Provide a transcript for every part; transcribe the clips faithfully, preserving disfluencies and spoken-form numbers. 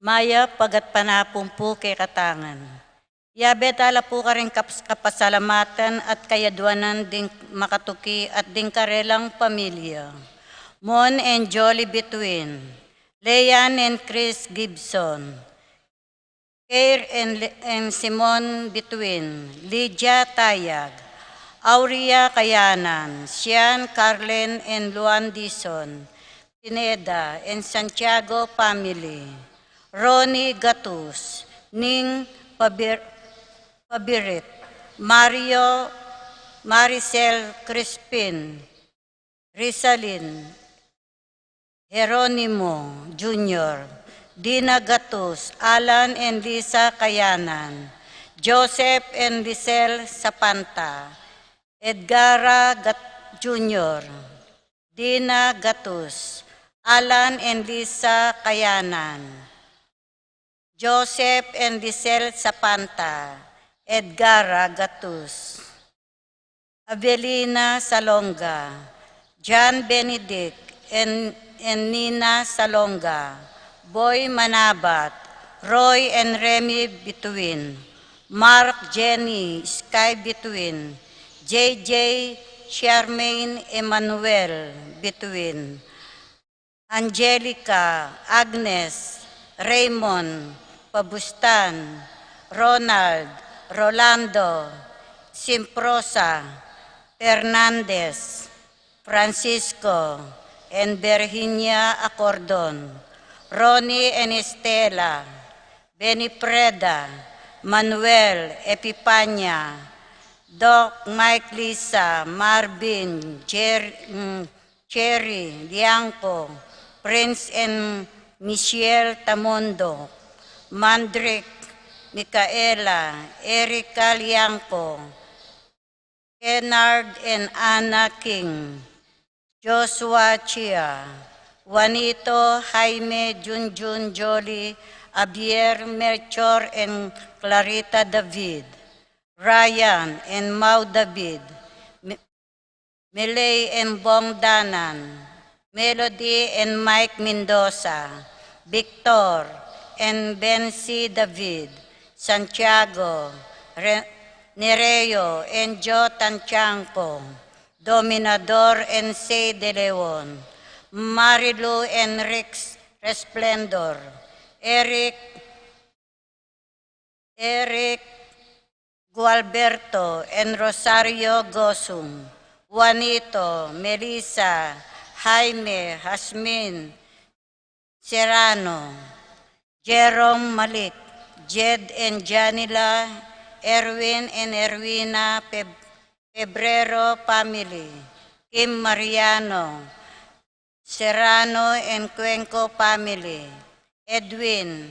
Mayap a gatpanapun pu kekatang ngan. Yabe tala pu karing kapas-, kapasalamatan at kayaduanan ding makatuki at ding karelang pamilya. Mon and Jolly Bituin, Leanne and Chris Gibson, Keir and Le-, and Simon Bituin, Lydia Tayag, Aurea Kayanan, Sian, Carlen and Luan Dizon, Pineda and Santiago family, Ronnie Gatus, Ning Pabir-, Pabirit, Mario, Maricel Crispin, Rizalin, Jeronimo Junior, Dina Gatus, Alan and Lisa Kayanan, Joseph and Lisel Sapanta, Edgara Gat-, Junior, Dina Gatus, Alan and Lisa Kayanan, Joseph and Lisel Sapanta, Edgara Gatus, Avelina Salonga, John Benedict and, and Nina Salonga, Boy Manabat, Roy and Remy Bituin, Mark, Jenny, Sky Bituin, J J, Charmaine, Emmanuel Bituin, Angelica, Agnes, Raymond, Pabustan, Ronald, Rolando, Simprosa, Fernandez, Francisco, and Virginia Acordon, Ronnie and Estela, Benifreda, Manuel, Epipania, Doc, Mike, Lisa, Marvin, Jer-, mm, Cherry Liangco, Prince and Michelle Tamondo, Mandrick, Micaela, Erica Liangco, Kennard and Anna King, Joshua Chia, Juanito, Jaime, Junjun, Jolly, Javier, Melchor and Clarita David, Ryan and Mau David, Mi-, Miley and Bong Danan, Melody and Mike Mendoza, Victor and Bensi David, Santiago, Re-, Nereo and Joe Tanchanco, Dominador and Say De Leon, Marilu and Rex Resplendor, Eric, Eric Gualberto and Rosario Gosum, Juanito, Melissa, Jaime, Jasmine Serrano, Jerome Malik, Jed and Janila, Erwin and Erwina Peb-, Pebrero family, Kim Mariano, Serrano and Cuenco family, Edwin,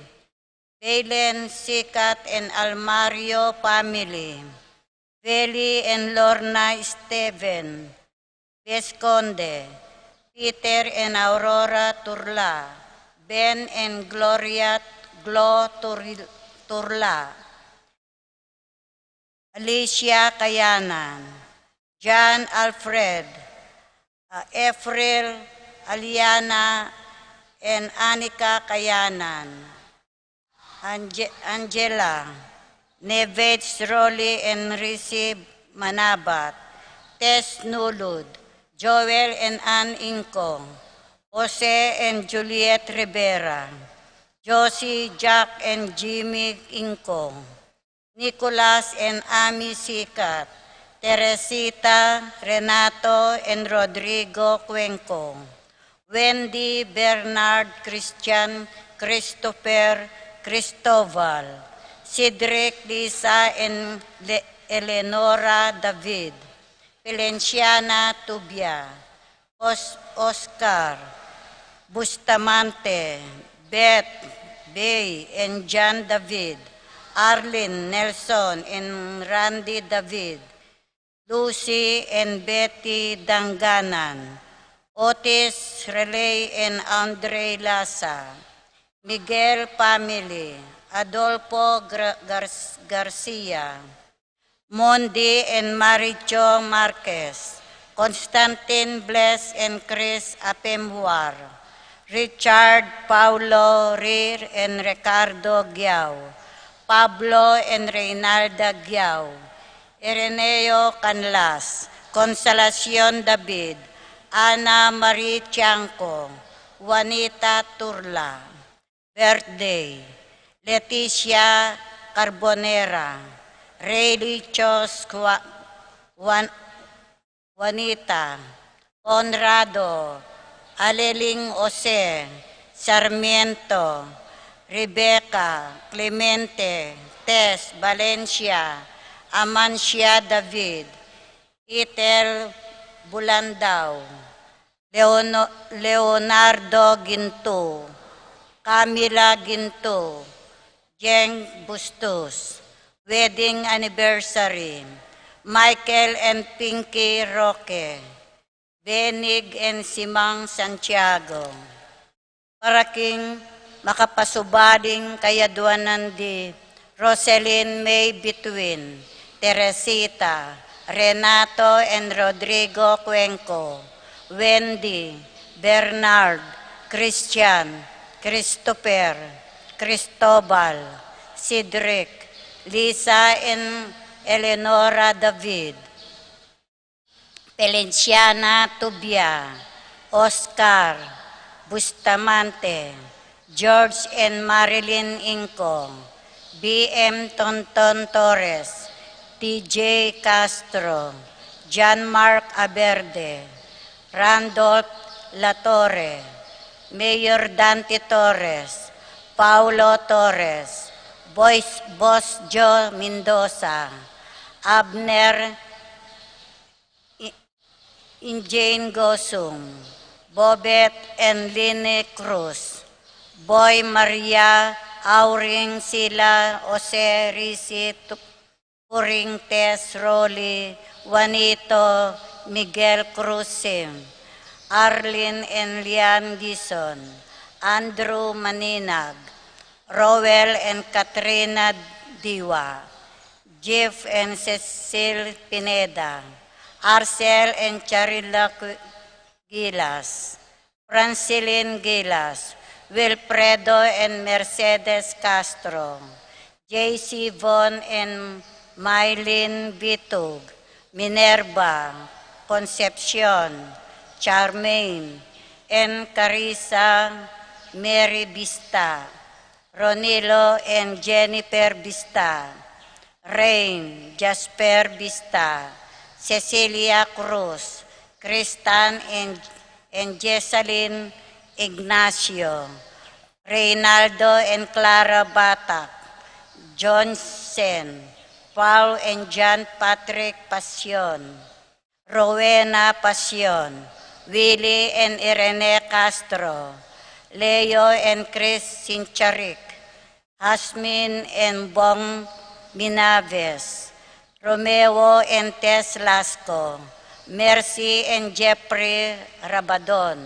Belen Sikat and Almario family, Feli and Lorna Steven Vesconde, Peter and Aurora Turla, Ben and Gloria Glo Turil-, Turla, Alicia Kayanan, John Alfred, uh, April, Aliana, and Anika Kayanan, Ange-, Angela, Neves Rolly and Risi Manabat, Tess Nulud, Joel and Ann Ingco, Jose and Juliet Rivera, Josie, Jack and Jimmy Ingco, Nicolas and Ami Sikat, Teresita, Renato and Rodrigo Cuenco, Wendy, Bernard, Christian, Christopher, Cristobal, Cedric, Lisa and Le-, Eleonora David, Valenciana Tubia, Os-, Oscar Bustamante, Beth, Bay and John David, Arlene, Nelson and Randy David, Lucy and Betty Danganan, Otis Relay and Andre Lasa, Miguel family, Adolfo Gra-, Gar-, Garcia, Mondi and Maricho Marquez, Constantine Bless and Chris Apemwar, Richard Paulo Rir and Ricardo Giao, Pablo and Reynalda Giao, Ireneo Canlas, Consolacion David, Ana Marie Tiangco, Juanita Turla. Birthday: Leticia Carbonera, Rayleigh Chos Cua-, Juan-, Juanita, Conrado, Aleling Jose, Sarmiento, Rebecca, Clemente, Tess, Valencia, Amancia David, Ethel Bulandao, Leono-, Leonardo Ginto, Camila Ginto, Jeng Bustos. Wedding anniversary: Michael and Pinky Roque, Benig and Simang Santiago. Para king makapasubaling kayadwanan di Roselyn May Bituin, Teresita, Renato and Rodrigo Cuenco, Wendy, Bernard, Christian, Christopher, Cristobal, Cedric, Lisa and Eleonora David, Pelenciana Tubia, Oscar Bustamante, George and Marilyn Inco, B M Tonton Torres, T J Castro, John Mark Aberde, Randolph Latorre, Mayor Dante Torres, Paulo Torres, Boys, Boss Joe Mendoza, Abner I-, Injane Gosum, Bobet and Lini Cruz, Boy Maria, Auring Sila, Jose Risi, Tu-, Puring Tess, Rolly, Juanito, Miguel Cruz Sim, Arlene and Lian Gison, Andrew Maninag, Roel and Katrina Diwa, Jeff and Cecil Pineda, Arcel and Charila Qui-, Gilas, Francilin Gilas, Wilfredo and Mercedes Castro, J C Von and Mylene Bitug, Minerva, Concepcion, Charmaine, and Carissa Mary Bista, Ronilo and Jennifer Bista, Rain, Jasper Bista, Cecilia Cruz, Kristan and, and Jessalyn Ignacio, Reynaldo and Clara Batak, John Sen, Paul and John Patrick Pasion, Rowena Pasion, Willie and Irene Castro, Leo and Chris Sincharik, Hasmin and Bong Minaves, Romeo and Tess Lasco, Mercy and Jeffrey Rabadon,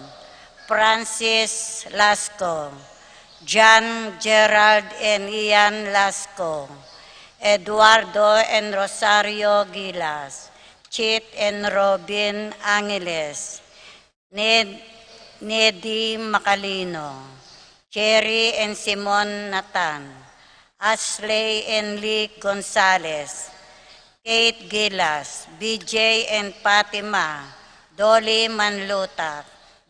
Francis Lasco, John Gerald and Ian Lasco, Eduardo and Rosario Gilas, Chit and Robin Angeles, Ned-, Nedi Macalino, Cherry and Simon Nathan, Ashley and Lee Gonzalez, Kate Gilas, B J and Fatima, Dolly Manlutak,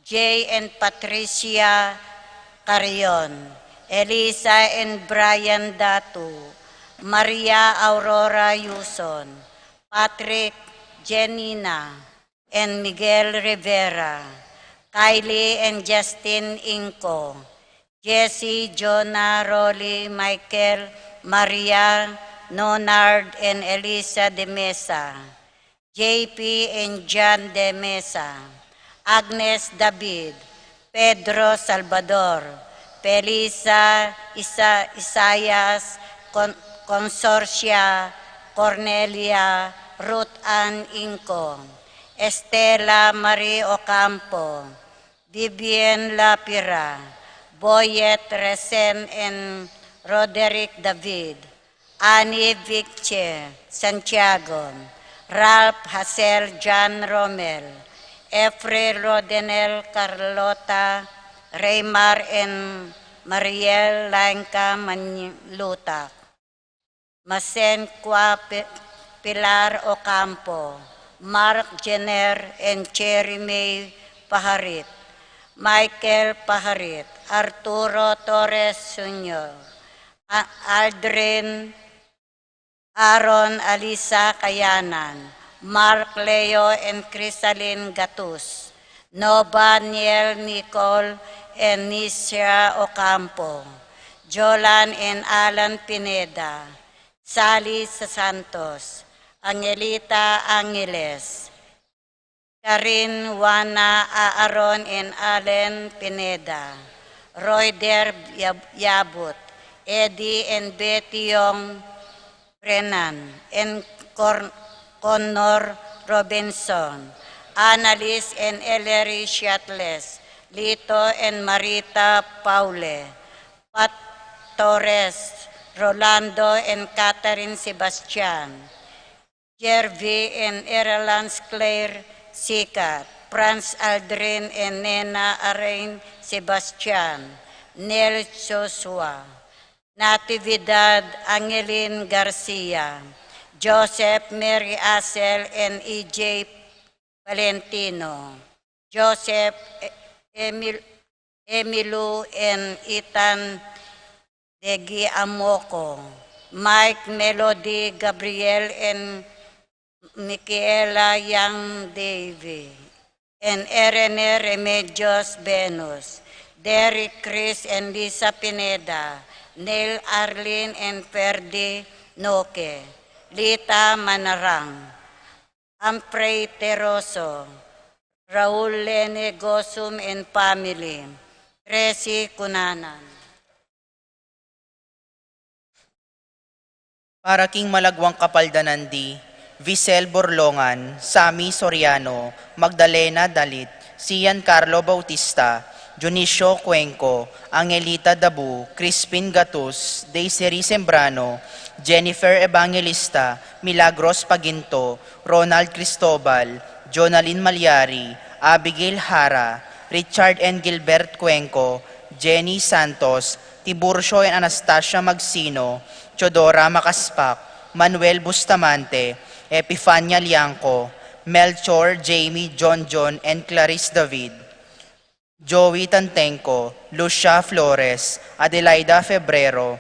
Jay and Patricia Carion, Elisa and Brian Datu, Maria Aurora Yuson, Patrick, Jenina, and Miguel Rivera, Kylie and Justin Inco, Jesse, Jonah, Rolly, Michael, Maria, Nonard, and Elisa de Mesa, J P and John de Mesa, Agnes David, Pedro Salvador, Felisa, Isa-, Isaias, Con-, Consorcia, Cornelia, Ruth Ann Inco, Estela Marie Ocampo, Vivian Lapira, Boyet Resen and Roderick David, Annie Vicche Santiago, Ralph Hassel, John Romel, Efrel Rodenel, Carlota Raymar and Mariel Lainka Manlutak, Masen Kua Pi-, Pilar Ocampo, Mark Jenner and Cherry May Paharit, Michael Paharit, Arturo Torres Junior, A-, Aldrin Aaron Alisa Kayanan, Mark Leo and Crisalin Gatus, Nova Niel Nicole and Nisha Ocampo, Jolan and Alan Pineda, Sally Santos, Angelita Angeles, Karin Juana Aaron and Allen Pineda, Royder Yab-, Yabut, Eddie and Betty Yong Brennan, and Cor-, Connor Robinson, Annalise and Ellery Shatles, Lito and Marita Paule, Pat Torres, Rolando and Catherine Sebastian, Jervy and Erlans Claire Sikat, Franz Aldrin and Nena Arain Sebastian, Nel Joshua, Natividad Angeline Garcia, Joseph Mary Asel and E J Valentino, Joseph E-, Emil-, Emilu and Ethan Degi Amoko, Mike Melody Gabriel and Michaela Yang Davy, and Erene Remedios Venus, Derek Chris and Lisa Pineda, Neil Arlene and Ferdy Noque, Lita Manarang, Amprey Teroso, Raul Lene Gosum and family, Tracy Cunanan. Para king malagwang kapaldanan di, Visel Borlongan, Sammy Soriano, Magdalena Dalit, Sian Carlo Bautista, Dionisio Cuenco, Angelita Dabu, Crispin Gatus, Daisy Sembrano, Jennifer Evangelista, Milagros Paginto, Ronald Cristobal, Jonalyn Malyari, Abigail Jara, Richard and Gilbert Cuenco, Jenny Santos, Tiburcio and Anastasia Magsino, Teodora Macaspac, Manuel Bustamante, Epifania Liangco, Melchor, Jamie, John John, and Clarice David, Joey Tantengco, Lucia Flores, Adelaida Febrero,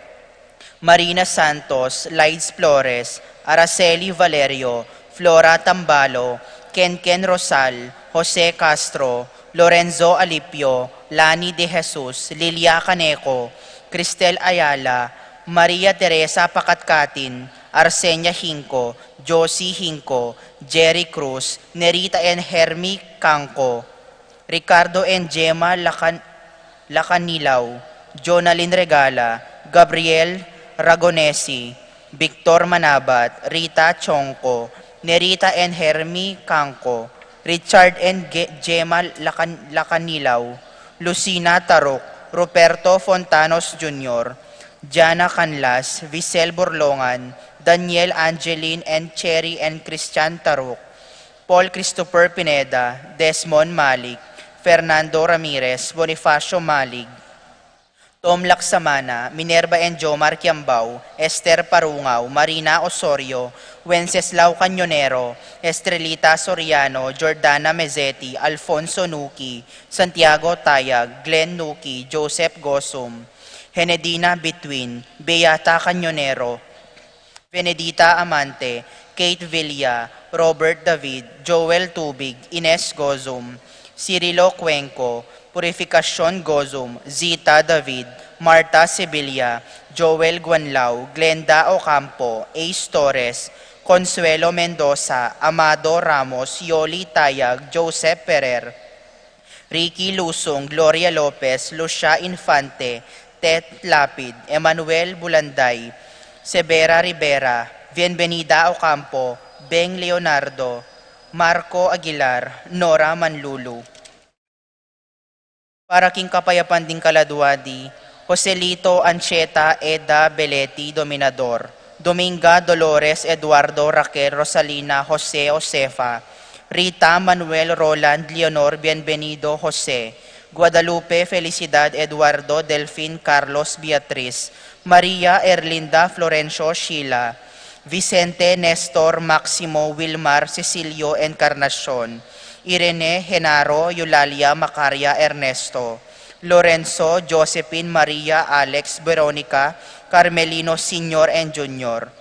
Marina Santos, Lides Flores, Araceli Valerio, Flora Tambalo, Kenken Rosal, Jose Castro, Lorenzo Alipio, Lani De Jesus, Lilia Caneco, Cristel Ayala, Maria Teresa Pacatcatin, Arsenia Hinco, Josie Hinco, Jerry Cruz, Nerita and Hermie Canco, Ricardo and Gemma Lacan-, Lacanilaw, Jonalyn Regala, Gabriel Ragonesi, Victor Manabat, Rita Chongco, Nerita and Hermie Canco, Richard and Ge-, Gemma Lacan-, Lacanilaw, Lucina Taruc, Ruperto Fontanos Junior, Jana Canlas, Visel Borlongan, Daniel Angeline and Cherry and Christian Taruc, Paul Christopher Pineda, Desmond Malik, Fernando Ramirez, Bonifacio Malik, Tom Laksamana, Minerva and Jomar Kiambao, Esther Parungao, Marina Osorio, Wenceslao Cañonero, Estrelita Soriano, Jordana Mezeti, Alfonso Nuki, Santiago Tayag, Glenn Nuki, Joseph Gosum, Henedina Bitwin, Beata Cañonero, Benedita Amante, Kate Villa, Robert David, Joel Tubig, Ines Gozum, Cirilo Cuenco, Purificacion Gozum, Zita David, Martha Sibilia, Joel Guanlao, Glenda Ocampo, Ace Torres, Consuelo Mendoza, Amado Ramos, Yoli Tayag, Joseph Ferrer, Ricky Lusung, Gloria Lopez, Lucia Infante, Tet Lapid, Emmanuel Bulanday, Severa Rivera, Bienvenida Ocampo, Beng Leonardo, Marco Aguilar, Nora Manlulu. Para king kapayapan ding kaladua di, Joselito Ancheta, Eda Beleti Dominador, Dominga Dolores, Eduardo Raquel Rosalina, Jose Josefa, Rita Manuel Roland, Leonor Bienvenido Jose, Guadalupe Felicidad, Eduardo Delfin, Carlos Beatriz, Maria Erlinda, Florencio Sheila, Vicente Nestor, Maximo Wilmar, Cecilio Encarnacion, Irene Genaro, Eulalia Macaria, Ernesto Lorenzo, Josephine Maria, Alex Veronica, Carmelino Senior and Junior,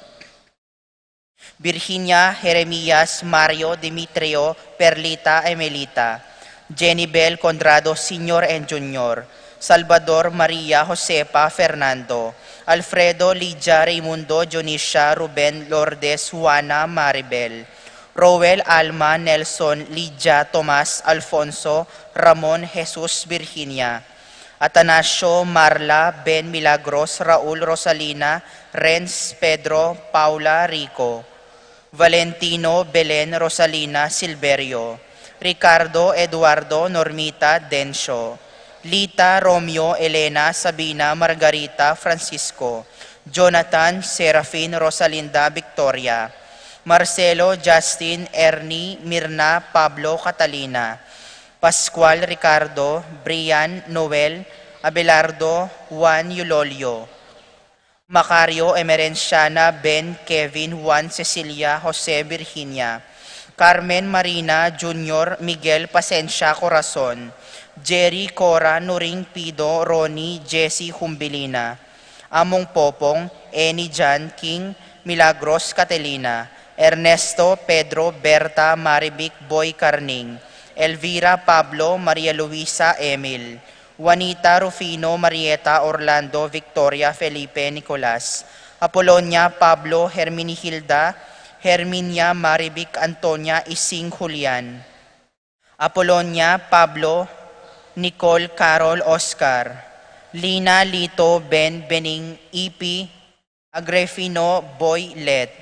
Virginia Jeremias, Mario Dimitrio, Perlita Emelita, Jenny Bel Conrado Senior and Junior, Salvador Maria Josefa Fernando, Alfredo Lidia Raimundo, Dionisia Ruben Lourdes, Juana Maribel, Roel Alma, Nelson Lidia, Tomas Alfonso, Ramon Jesus, Virginia, Atanasio, Marla, Ben, Milagros, Raul, Rosalina, Renz, Pedro, Paula, Rico, Valentino, Belen, Rosalina, Silverio, Ricardo, Eduardo, Normita, Dencio, Lita, Romeo, Elena, Sabina, Margarita, Francisco, Jonathan, Serafin, Rosalinda, Victoria, Marcelo, Justin, Ernie, Mirna, Pablo, Catalina, Pascual, Ricardo, Brian, Noel, Abelardo, Juan, Eulolio, Macario, Emerenciana, Ben, Kevin, Juan, Cecilia, Jose, Virginia, Carmen, Marina, Junior, Miguel, Pasensia, Corazon, Jerry, Cora, Nuring, Pido, Ronnie, Jessie, Humbilina, Among Popong, Eni, Jan, King, Milagros, Catalina, Ernesto, Pedro, Berta, Marivic, Boy, Carning, Elvira, Pablo, Maria Luisa, Emil, Juanita, Rufino, Marieta, Orlando, Victoria, Felipe, Nicolas, Apolonia, Pablo, Herminihilda, Herminia, Marivic, Antonia, Ising, Julian, Apolonia, Pablo, Nicole, Carol, Oscar, Lina, Lito, Ben, Bening, Ipi, Agrefino, Boy, Let,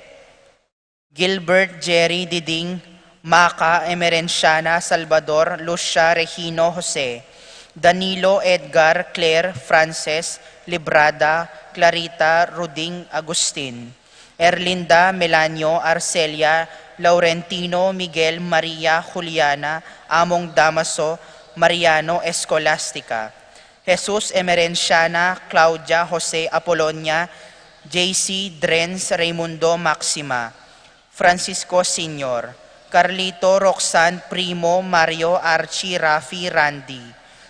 Gilbert, Jerry, Diding, Maca, Emerenciana, Salvador, Lucia, Regino, Jose, Danilo, Edgar, Claire, Frances, Librada, Clarita, Ruding, Agustin, Erlinda, Melanio, Arcelia, Laurentino, Miguel, Maria, Juliana, Among, Damaso, Mariano, Escolastica, Jesus, Emerenciana, Claudia, Jose, Apolonia, J C, Drens, Raimundo, Maxima, Francisco Senior, Carlito, Roxanne, Primo, Mario, Archie, Rafi, Randy,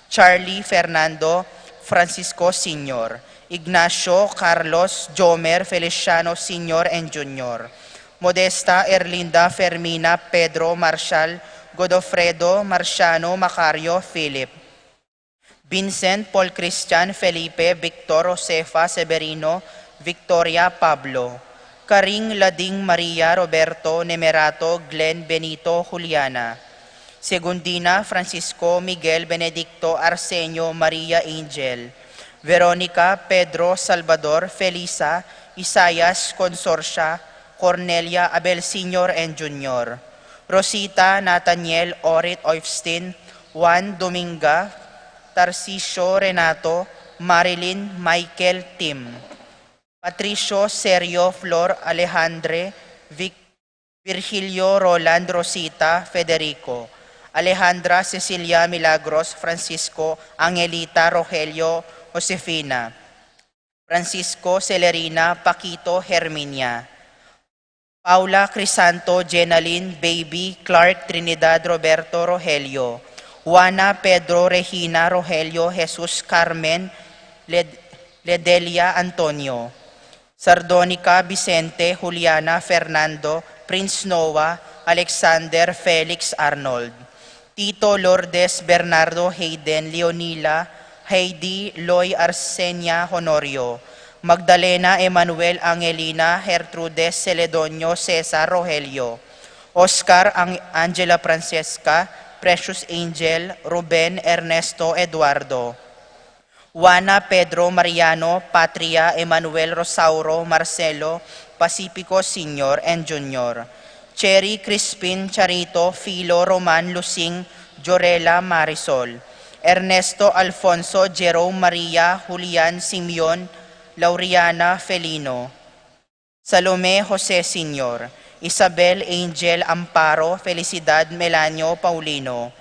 Charlie, Fernando, Francisco Senior, Ignacio, Carlos, Jomer, Feliciano Senior and Junior, Modesta, Erlinda, Fermina, Pedro, Marshall, Godofredo, Marciano, Macario, Philip, Vincent, Paul Christian, Felipe, Victor, Josefa, Severino, Victoria, Pablo, Karing, Lading, Maria, Roberto, Nemerato, Glenn, Benito, Juliana, Segundina, Francisco, Miguel, Benedicto, Arsenio, Maria, Angel, Veronica, Pedro, Salvador, Felisa, Isaias, Consorcia, Cornelia, Abel Senior and Junior, Rosita, Nathaniel, Orit, Oifstin, Juan, Dominga, Tarcisio, Renato, Marilyn, Michael, Tim, Patricio, Sergio, Flor, Alejandre, Vic, Virgilio, Roland, Rosita, Federico, Alejandra, Cecilia, Milagros, Francisco, Angelita, Rogelio, Josefina, Francisco, Celerina, Paquito, Herminia, Paula, Crisanto, Jenalyn, Baby, Clark, Trinidad, Roberto, Rogelio, Juana, Pedro, Regina, Rogelio, Jesus, Carmen, Led-, Ledelia, Antonio, Sardonica, Vicente, Juliana, Fernando, Prince Noah, Alexander, Felix, Arnold, Tito, Lourdes, Bernardo, Hayden, Leonila, Heidi, Loy, Arsenia, Honorio, Magdalena, Emmanuel, Angelina, Gertrudes, Celedonio, Cesar, Rogelio, Oscar, Ang-, Angela, Francesca, Precious, Angel, Ruben, Ernesto, Eduardo, Juana, Pedro, Mariano, Patria, Emmanuel, Rosauro, Marcelo, Pacifico Senior and Junior, Cherry, Crispin, Charito, Filo, Roman, Lusing, Jorela, Marisol, Ernesto, Alfonso, Jerome, Maria, Julian, Simeon, Lauriana, Felino, Salome, Jose Senior, Isabel, Angel, Amparo, Felicidad, Melanio, Paulino,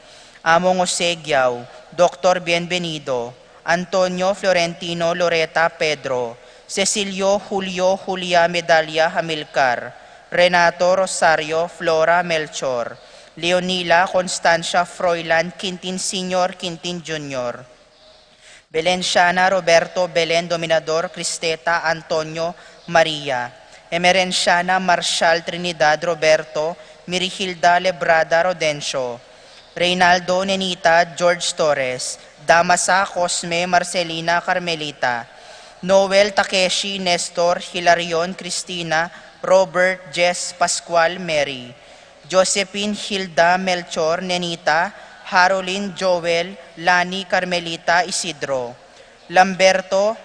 Among, Jose Giao, Doktor Bienvenido, Antonio Florentino Loreta Pedro, Cecilio Julio Julia Medalla Hamilcar, Renato Rosario Flora Melchor, Leonila Constancia Froilan Quintin Senior Quintin Junior, Belenciana Roberto Belen Dominador Cristeta Antonio Maria, Emerenciana Marshal Trinidad Roberto Mirigilda Lebrada Rodencio, Reynaldo Nenita George Torres, Damasa Cosme Marcelina Carmelita, Noel Takeshi Nestor Hilarion Cristina Robert Jess Pascual Mary, Josephine Hilda Melchor Nenita, Harolin Joel Lani Carmelita Isidro, Lamberto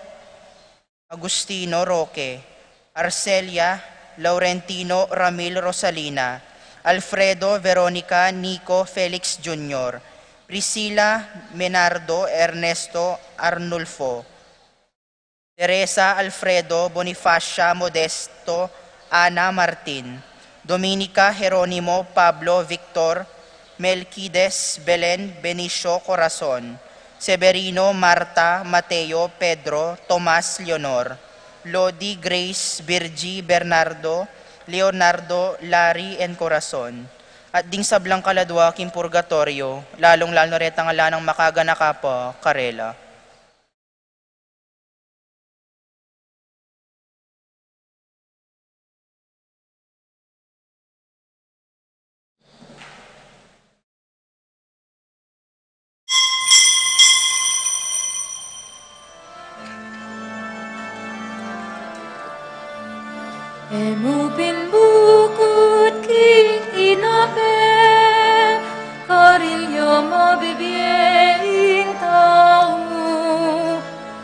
Agustino Roque, Arcelia Laurentino Ramil Rosalina, Alfredo Veronica Nico Felix Junior, Priscila Menardo Ernesto Arnulfo, Teresa Alfredo Bonifacia Modesto Ana Martin, Dominica Jeronimo Pablo Victor, Melquides Belen Benicio Corazon, Severino Marta Mateo Pedro Tomas Leonor, Lodi Grace Virgie Bernardo Leonardo Larry and Corazon, at ding sablang kaladua king purgatorio, lalung-lalu na retang ala nang makaganaka pa karela. E mu pin bukut king tinape, karin ya mabibie ing tau,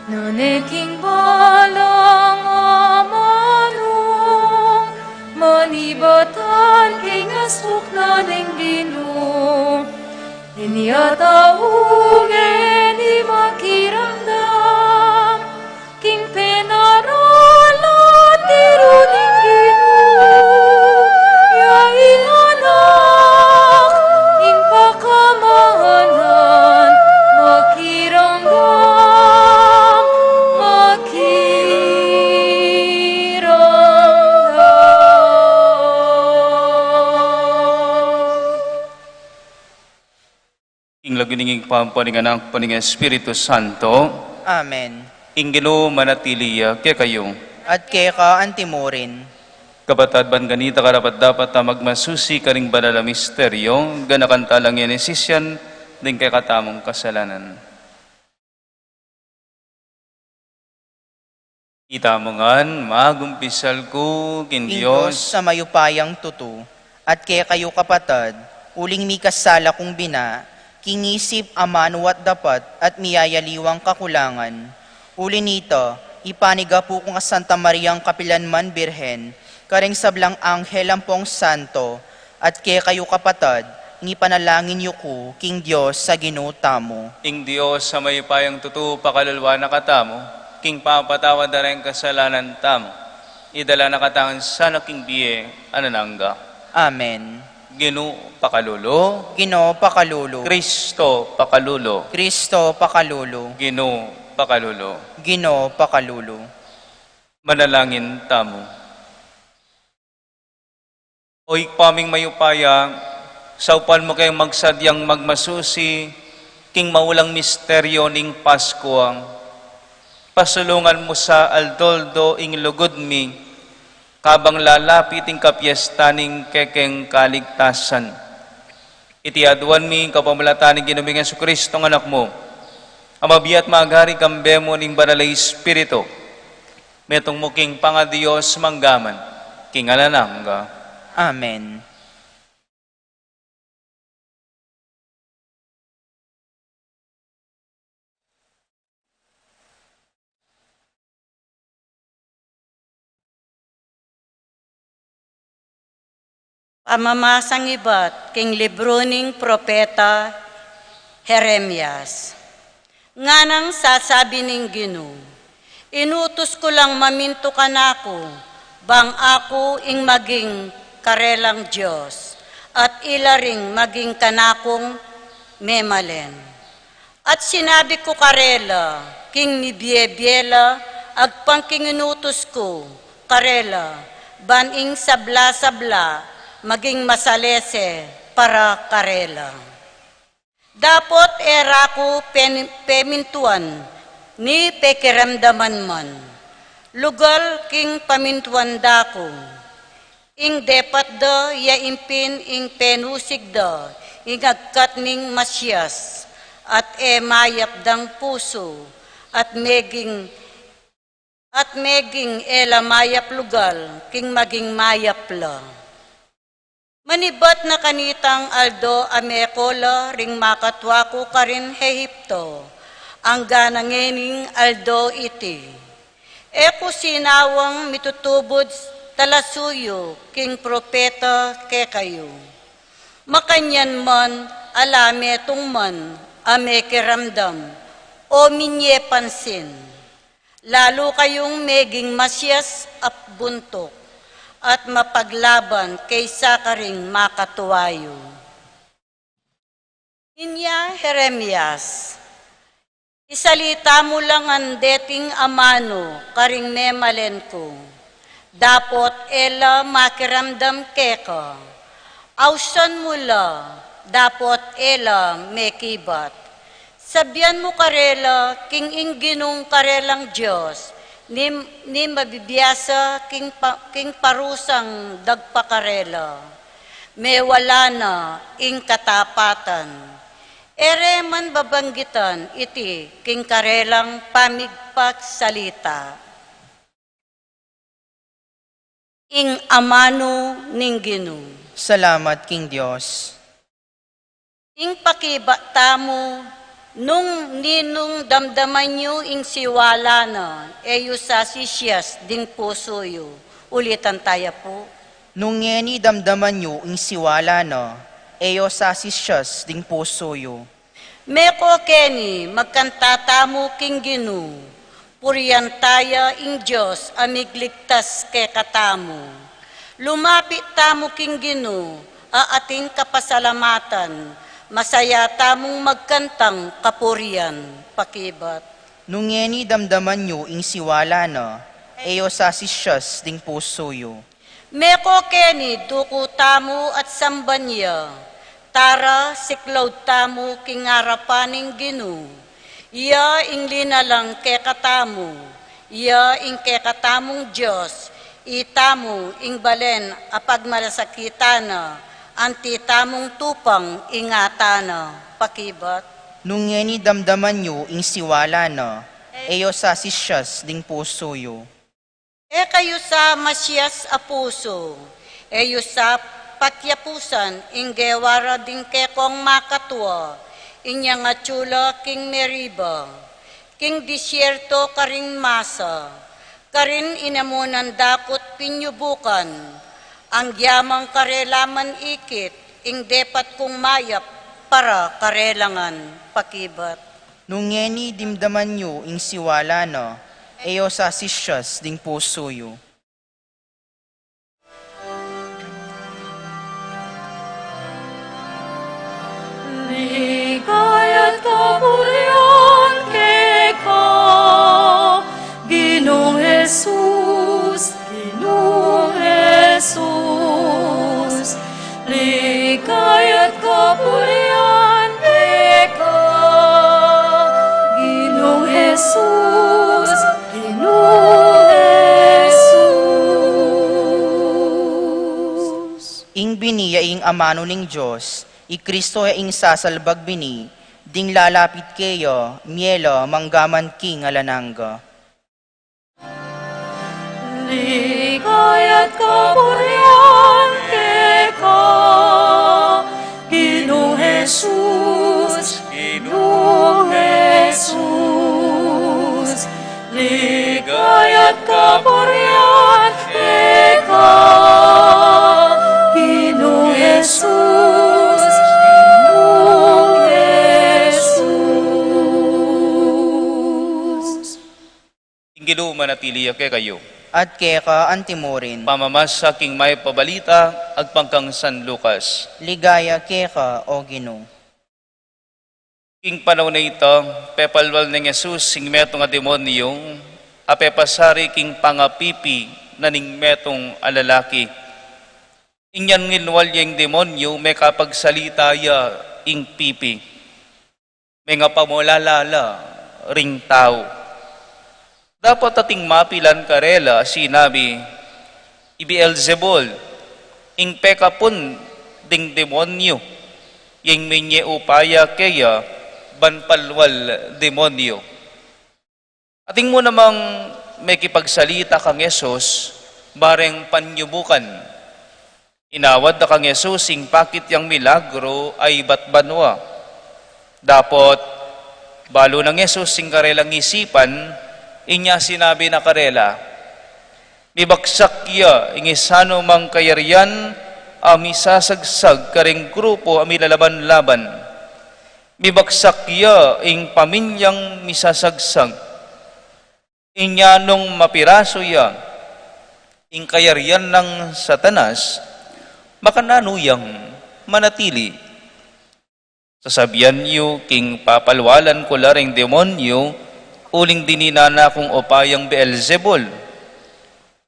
nune king balang amanung, manibatan king asuk na ning Ginu. Inya tau ngeni makiramdam king penaralan tiru ning Ginu, ya ing anak ing pakamahalan, makiramdam, makiramdam. Ing lagyu ning Ibpa, ampo ning Anak, ampo ning Espiritu Santo. Amen. Ing Ginu manatili ya kekayu. At keka antimurin. Kapatad, ban kanita karapat-dapat a magmasusi karing banal a misteryo, ganakan tala ngening sisian ding kekatamung kasalanan. Itamu ngan, magumpisal ku king King Dios. Dios a mayupayang tutu, at kekayu kapatad, uling mikasala kung bina, king isip, amanu at dapat, at miyayaliwang kakulangan. Uli nita, ipanigapu ku ngan Santa Mariang kapilan man Birhen, karing sablang anghel ampong santo, at kekayu kapatad, ing ipanalangin yu ku king Dios a Ginu tamu. Ing Dios a mayupayang tutu pakaluluan na katamu, king pamapatawad da ring kasalanan tamu, idala na katamu sana king bie alang angga. Amen. Ginu pakalulu. Ginu pakalulu. Kristo pakalulu. Kristo pakalulu. Ginu pakalulu. Ginu pakalulu. Manalangin tamu. O Ibpa ming mayupaya, saupan mu keng magsadyang magmasusi king maulang misteryo ning Paskua. Pasulungan mu sa aldo-aldo ing lugud mi, kabang lalapit ing kapiestan ning kekeng kaligtasan. Iti aduan mi king kapamilatan ning Ginu ming Jesucristo, Anak mu, a mabie at magari kambe mu ning Banal a Espiritu, metung mu king pangaDios mangga man king alang angga. Amen. Pamamasang ibat king libru ning propeta Jeremias. Nganang sasabi ning Ginu, inutus ku lang mamintu kanaku, bang aku ing maging karelang Dios, at ila ring maging kanakung memalen. At sinabi ku karela, king mibie-bie la agpang king inutus ku karela, ban ing sabla-sabla maging masalese para karela. Dapot e ra ku pen-, pemintuan ni pekiramdaman man, lugal king pamintuan da ku. Ing depat da ya ing pin ing penusig da ing agkat ning masias, at e mayap dang pusu, at meging, at meging e la mayap lugal king maging mayap la. Manibat na kanitang aldo a meko la ring makatua ku karin Ehipto, angga na ngening aldo iti. E ku sinawang mitutubud talasuyu king propeta kekayu. Makanyan man ala metung man a mekiramdam o minye pansin. Lalu kayung meging masias a buntuk at mapaglaban kesa karing makatua yu. Inya Jeremias, isalita mu la ngan deting amanu karing memalen ku, dapot e la makiramdam keka. Ausan mu la, dapot e la mekibat. Sabian mu karela king ing Ginung karelang Dios, ni, ni mabibiasa king pa-, king parusang dagpa karela. Mewala na ing katapatan. E re man babanggitan iti king karelang pamigpagsalita. Ing amanu ning Ginu. Salamat king Dios. Ing pakibat tamu, nung ninung damdaman yu ing siwala na, e yu sasisias ding pusu yu. Ulitan taya pu. Nung ngeni damdaman yu ing siwala na, e yu sasisias ding pusu yu. Meko keni, magkanta tamu king Ginu, purian taya ing Dios a migligtas kekatamu. Lumapit tamu king Ginu, a atin kapasalamatan, masaya tamung magkantang kapurian, pakibat. Nung ngeni damdaman yu ing siwala na, e yu sasisias ding pusu yu. Meko keni duku tamu at samban ya, tara siklaud tamu king arapan ning Ginu, ya ing linalang kekatamu, ya ing kekatamung Dios, itamu ing balen a pagmalasakitan na, anti tamung tupang ingatan na, pakibat. Nung ngeni damdaman yu ing siwala na, e yu sasisias ding pusu yu. E kayu sa masias a pusu, e yu sa patyapusan ing gewa ra ding kekong makatua, inyang atyu la king Meriba, king disyerto karing Masa, karin inamunan da kut pinyubukan, anggyamang karela man ikit, ing depat kung mayap para karela ngan, pakibat. Nung ngeni dimdaman yu ing siwala na, e yu sasisias ding pusu yu. Ligaya't kapurian keka, Ginung Jesus, Ginung Jesus, ligaya't kapurian keka, Ginung Jesus, Ginung Jesus. Ing bini ya ing amanu ning Dios, i Kristo ya ing sasalbag bini, ding lalapit keya, mie la manggaman king alang angga. Ligaya't kapurian keka, Ginung Jesus, Ginung Jesus, ligaya't kapurian keka, Ginung Jesus, Ginung Jesus. Ing Ginu manatili ya kekayu. At keka antimurin. Pamamasa king mayap a balita agpang kang San Lucas. Ligaya keka, O Ginu. King panaun a ita, pepalwal neng Jesus ing metung a demonyu, a pepasari king pangapipi na ning metung a lalaki. Inyang linwal ya ing demonyu, mekapagsalita ya ing pipi. Mengapamulala la ring tau. Dapot ating mapilan karela, sinabi, "I Beelzebul, ing pekapun ding demonyu, ya ing minye upaya keya ban palwal demonyu." Ating mu namang mekipagsalita kang Jesus, bareng panyubukan. Inawad da kang Jesus ing pakit yang milagru a ibat banua. Dapot, balu nang Jesus ing karelang isipan, inya sinabi na karela, "Mibagsak ya ing isanu mang kayarian a misasagsag karing grupu a milalaban-laban. Mibagsak ya ing pamilyang misasagsag. Inya nung mapirasu ya ing kayarian nang Satanas, makananu yang manatili? Sasabian yu king papalwalan ku la ring demonyu uling dininan na kung upayang Beelzebul.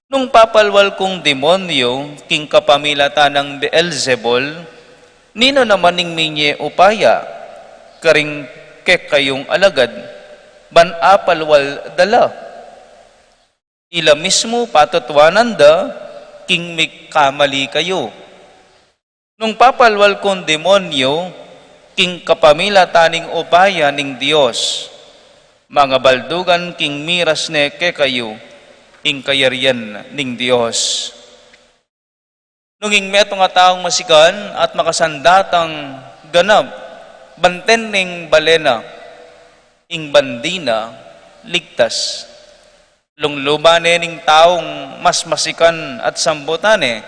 Nung papalwal kung demonyu king kapamilatan nang Beelzebul, ninu naman ing minye upaya karing kekayung alagad ban apalwal da la? Ila mismu patutuanan da king mikamali kayu. Nung papalwal kung demonyu king kapamilatan ning upaya ning Dios, mangabaldugan king miras ne kekayu ing kayarian ning Dios." Nung ing metung a taung masikan at makasandatang ganap, banten ning bale na, ing bandi na ligtas. Lungluban ne ning taung mas masikan at sambutan ne,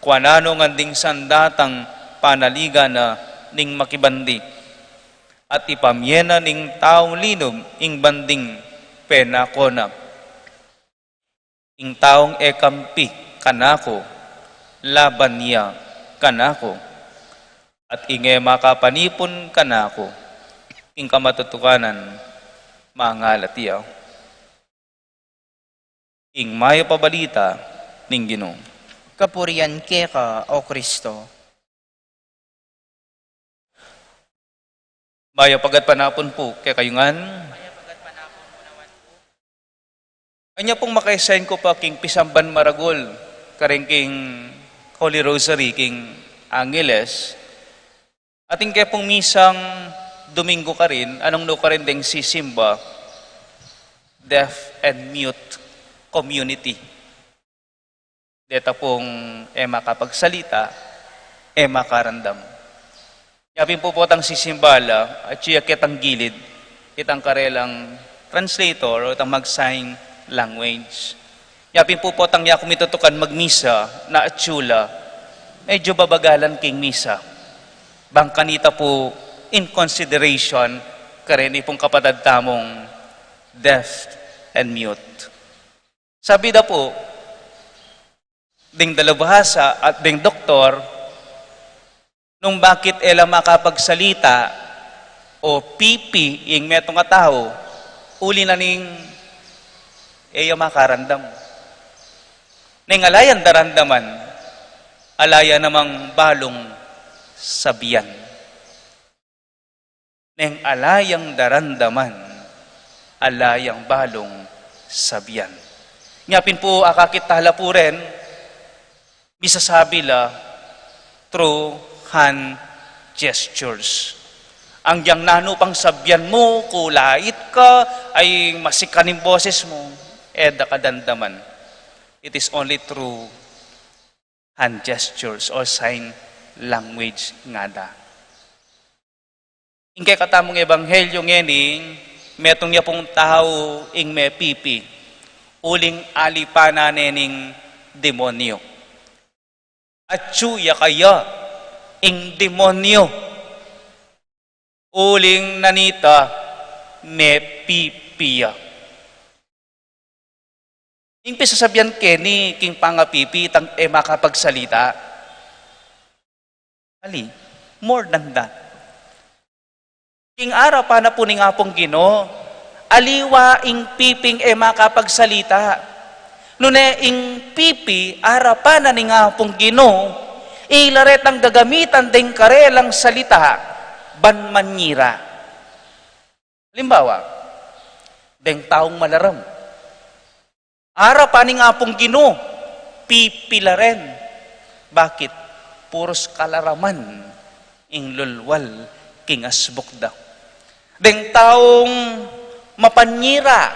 kung nanu ngan ding sandatang panaligan na ning makibandi. At ipamye na ning taung linub ing banding penako na. Ing taung e kampi kanaku, laban ya kanaku, at ing e makapanipun kanaku, ing kamatutukanan mangalat ya. Ing mayap a balita ning Ginu. Kapurian keka, O Kristo. Mayap a gatpanapun pu kekayu ngan. Anya pung makaisend ku pa king pisamban maragul karin king Holy Rosary king Angeles. Atin ke pung misang Domingo karin, anung nu karin deng sisimba, deaf and mute community. Deta pung e makapagsalita, e makarandam. Yapin pu potang sisimba la, atyu ya ketang gilid, itang karelang translator o itang mag-sign language. Yapin pu potang yaku mitutukan magmisa, na atyu la, medyu babagalan king misa. Bang kanita pu in consideration, karin ipung kapatad tamung deaf and mute. Sabi da pu, ding dalubhasa at ding doktor, nung bakit e la makapagsalita o pipi ing metung a tau, uli na ning e ya makarandam. Neng ala yang darandaman, ala ya namang balung sabian. Neng ala yang darandaman, ala yang balung sabian. Nya pin pu akakit tala pu ren, misasabi la through hand gestures. Angyang nanu pang sabian mu, kulait ka, ay masikan ing boses mu, e da ka dandaman. It is only through hand gestures or sign language ngana. Ing kekatamung ebanghelyo ngeni, metung ya pung tau ing mepipi, uling alipanan ne ning demonyo. Atyu ya kaya ing demonyo, uling nanita mepipi ya. Ing pisasabian keni king pangapipi itang e makapagsalita. Ali, more than that. King arapan na pu ning Apung Ginu, aliwa ing piping e makapagsalita. Nune ing pipi, arapan na ning Apung Ginu, ila retang gagamitan deng karelang salita, ban manyira. Alimbawa, deng taung malaram. Arapan ning Apung Ginu, pipi la ren. Bakit? Purus kalaraman ing lulwal king asbuk da. Deng taung mapanyira,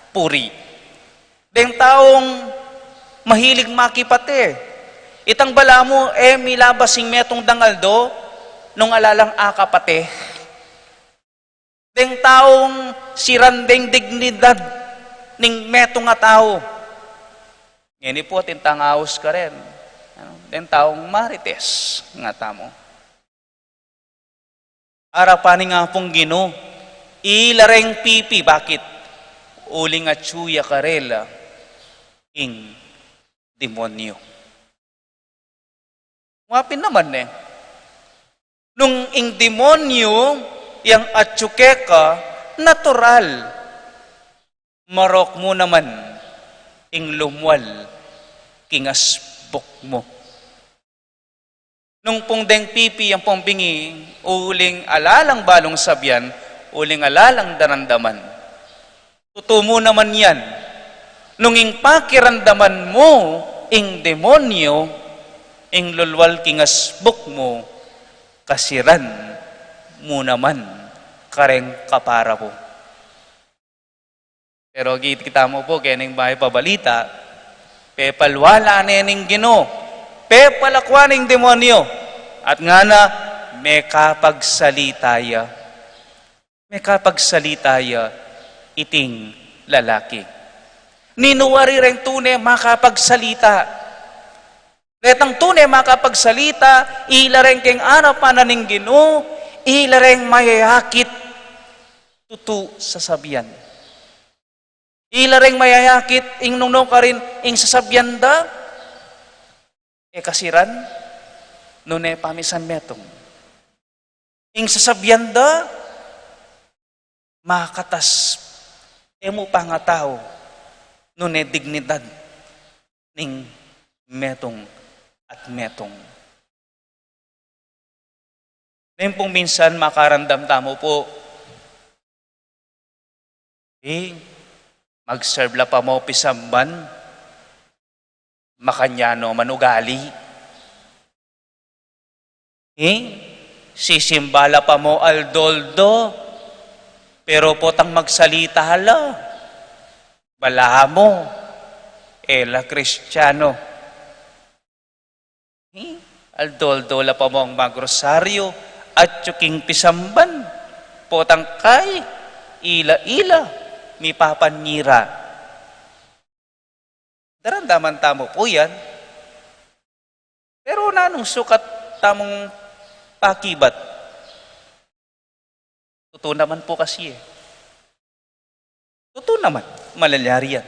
puri. Deng taung mahilig makipate. Itang balamu, e milabas ing metung dang aldo, nung ala lang akapate. Deng taung siran deng dignidad ning metung a tau. Ngeni pu atin tang aus karen. Ano? Deng taung marites nga tamu. Arapan ning Apung Ginu, ila reng pipi, bakit? Uling atyu ya karela ing demonyo. Ngapin naman ne. Nung ing demonyo yang atyu keka, natural. Marok mu naman ing lumwal king asbuk mu. Nung pung deng pipi yang pung bingi, uling ala lang balung sabian, uling ala lang daramdaman. Tutu mu naman yan. Nung ing pakiramdaman mu ing demonyo, ing lulwal king asbuk mu, kasiran mu naman kareng kapara mu. Pero kikita mu pu, keng bayu pa balita, pepalwala ne ning Ginu, pepalakwan ning demonyo, at ngana, mekapagsalita ya. Mekapagsalita ya iting lalaki. Ninu wari reng tune makapagsalita? Retang tune makapagsalita, ila reng keng arapan na ning Ginu, ila reng mayayakit tutu sasabian. Ila reng mayayakit ing nung nukarin ing sasabian da, e kasiran, nune pamisan metung. Ing sasabian da, makatas, e mu pangatau, nune dignidad ning metung at metung. Neng pung minsan makaramdam tamu pu, e, mag-serve la pa mu pisamban, makanyan no man ugali. E, sisimba la pa mu aldo-aldo, pero potang magsalita la, balamu, e la Kristiano. E, aldo-aldo la pa mung magrosaryu, atyu king pisamban, potang kay, ila-ila, mipapanyira. Daramdaman tamu pu yan. Pero nanung sukat tamung pakibat? Tutu naman pu kasi e. Tutu naman, malalyari yan.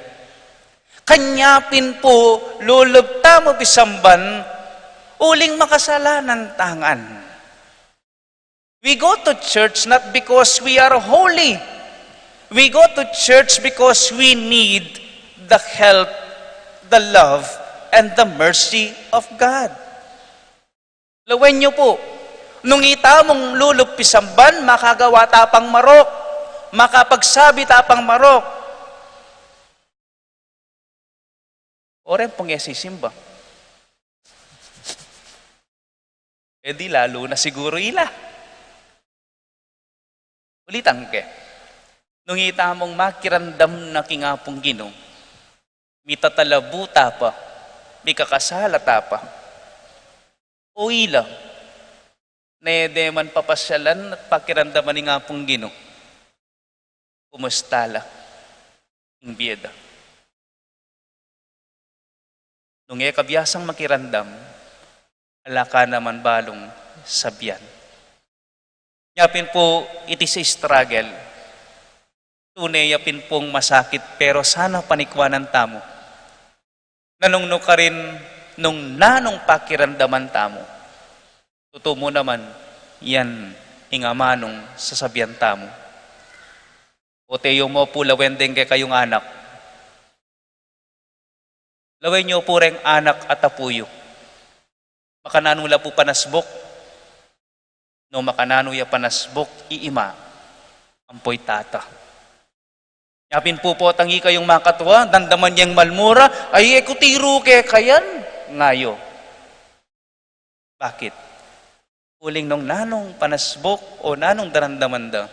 Kanya pin pu, lulub tamu pisamban, uling makasalanan ta ngan. We go to church not because we are holy. We go to church because we need the help, the love, and the mercy of God. Lawen yu pu, nung itamung lulub pisamban, makagawa ta pang marok, makapagsabi ta pang marok. O ren pung e sisimba. E di lalu na siguru ila. Ulitan ke. Nung itamung makiramdam na king Apung Ginu, mitatalabu ta pa, mikakasala ta pa. O ila, ne de man papasyalan at pakiramdaman ning Apung Ginu. Kumusta la ing bie da? Nung e ka biasang makiramdam, ala ka naman balung sabian. Nya pin pu, it is a struggle. Tune ya pin pung masakit, pero sana panikwanan tamu. Nanung nukarin nung nanung pakiramdaman tamu. Tutu mu naman, yan ing amanung sasabian tamu. O teyu mu pu lawen deng kekayung anak. Lawen yu pu reng anak at apu yu. Makananu la pu panasbuk? No makananu ya panasbuk i ima ampo i tata? Nya pin pu potang ikayung makatua, damdaman yeng malmura, ay, e ku tiru kekayan, nga yu. Bakit? Uling nung nanung panasbuk o nanung daramdaman da,